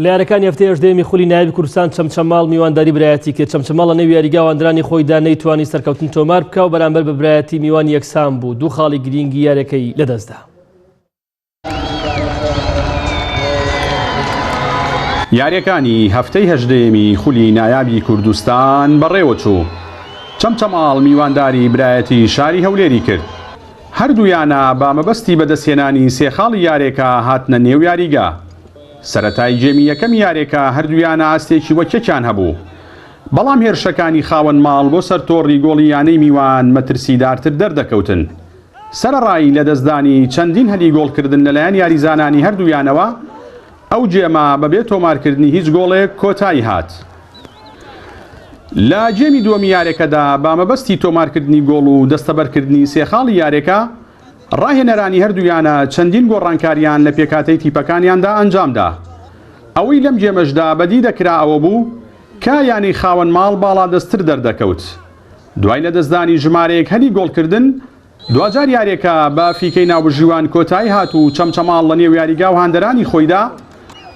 لە یاریەکانی هەفتەی هەژدەیەمی خولی نایابی کوردستان چەمچەماڵ میوانداری برایەتی کرد چەمچەماڵ لە نێو یاریگا واندرانی خۆیدا نەیتوانی سەرکەوتن تۆمار بکا و بەرامبەر بە برایەتی میوان یەکسان بوو دوو خاڵی گرینگی یاریەکەی لەدەستدا. یاریەکانی هەفتەی هەژدەیەمی خولی نایابی کوردستان بەڕێوەچوو. چەمچەماڵ میوانداری برایەتی شاری هەولێری کرد. هەردوو یانە بە مەبەستی بەدەستهێنانی سێ خاڵی یارێکە هاتنە نێو یاریگا. سەرەتای گێمی یەکەمی یارێکە هەردوو یانە ئاستێکی وەک یەکیان هەبوو. بەڵام هێرشەکانی خاوەن ماڵ بۆ سەر تۆڕی گۆڵی یانەی میوان مەترسیدارتر دەردەکەوتن. سەرەڕای لەدەستدانی چەندین هەلی گۆڵکردن لەلایەن یاریزانانی هەردوو یانەوە، ئەو گێمە بەبێ تۆمارکردنی هیچ گۆڵێک کۆتایی هات. لە گێمی دووەمی یارێکەدا بە مەبەستی تۆمارکردنی گۆڵ و دەستەبەرکردنی سێ خاڵی یارێکە، ڕاهێنەرانی هەردوو یانە چەندین گۆڕانکاریان لە پێکهاتەی تیپەکانیاندا ئەنجامدا. ئەوەی لەم گێمەشدا بەدی دەکرا ئەوە بوو کە یانەی خاوەن ماڵ باڵادەستتر دەردەکەوت. دوای لەدەستدانی ژمارەیەک هەلی گۆڵکردن، دواجار یاریەکە بە فیکەی ناوبژیوان کۆتایی هات و چەمچەماڵ لە نێو یاریگا و هاندەرانی خۆیدا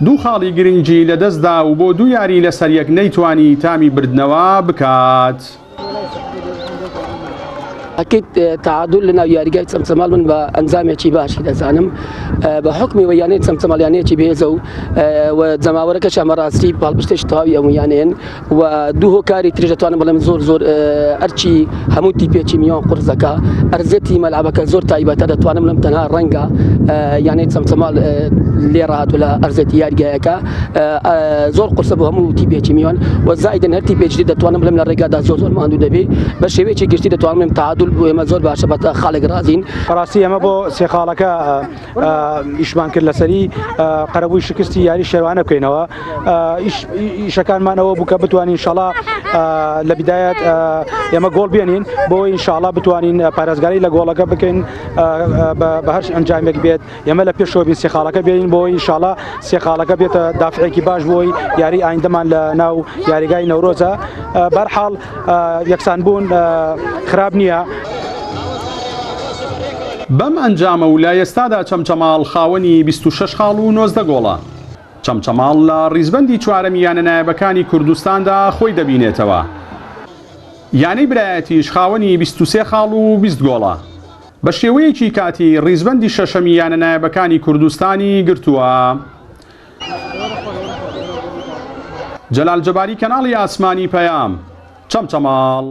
دوو خاڵی گرنگی لەدەستدا و بۆ دوو یاری لەسەریەک نەیتوانی تامی بردنەوە بکات. ئەکید تەعادول لە ناو یاریگای چەمچەماڵ من بە ئەنجامێکی باشی دەزانم بە حکمی وە یانەی چەمچەماڵ یانەیەکی بەهێزە و و جەماوەرەکەشیان بەڕاستی پاڵپشتێکی تەواوی ئەم یانەیەن و دوو هۆکاری تریش دەتوانم بڵێم زۆر زۆر ئەرچی هەموو تیپێکی میوان قورس دەکا ئەرزەتی مەلعبەکە زۆر تایبەتە دەتوانم بڵێم تەنها ڕەنگە یانەی چەمچەماڵ لێ ڕاهاتوو لە ئەرزەتی یاریگایەکە زۆر قورسە بۆ هەموو تیپێکی میوان و زایدن هەر تیپێکی تر دەتوانم بڵێم لە ڕێگادا زۆر زۆر ماندوو دەبێ بە شێوەیەکی گشتی دەتوانم بڵێم تەعادول بۆ ئێمە زۆر باشە بە خاڵێک ڕازین. بەڕاستی ئێمە بۆ سێ خاڵەکە ئیشمان کرد لەسەری قەرەبووی شکستی یاری شێوانە بکەینەوە ئیشەکانمان ئەوە بوو کە بتوانین ئینشاڵا لە بدایەت ئێمە گۆڵ بێنین بۆ ئینشاڵا بتوانین پارێزگاری لە گۆڵەکە بکەین بە هەر ئەنجامێک بێت ئێمە لە پێشەوە بین سێ خاڵەکە بێنین بۆ ئینشاڵا سێ خاڵەکە بێتە دافعێکی باش بۆی یاری ئایندەمان لە ناو یاریگای نەورۆزە بەرحاڵ یەکسان بوون خراپ نییە. بەم ئەنجامە و لە ئێستادا چەمچەماڵ خاوەنی 26 خاڵ و 19 گۆڵە. چەمچەماڵ لە ڕیزبەندی چوارەمی یانە نایابەکانی کوردستاندا خۆی دەبینێتەوە. یانەی برایەتیش خاوەنی 23 خاڵ و 20 گۆڵە. بە شێوەیەکی کاتی ڕیزبەندی شەشەمی یانە نایابەکانی کوردستانی گرتووە. جەلال جەباری کەناڵی ئاسمانی پەیام، چەمچەماڵ.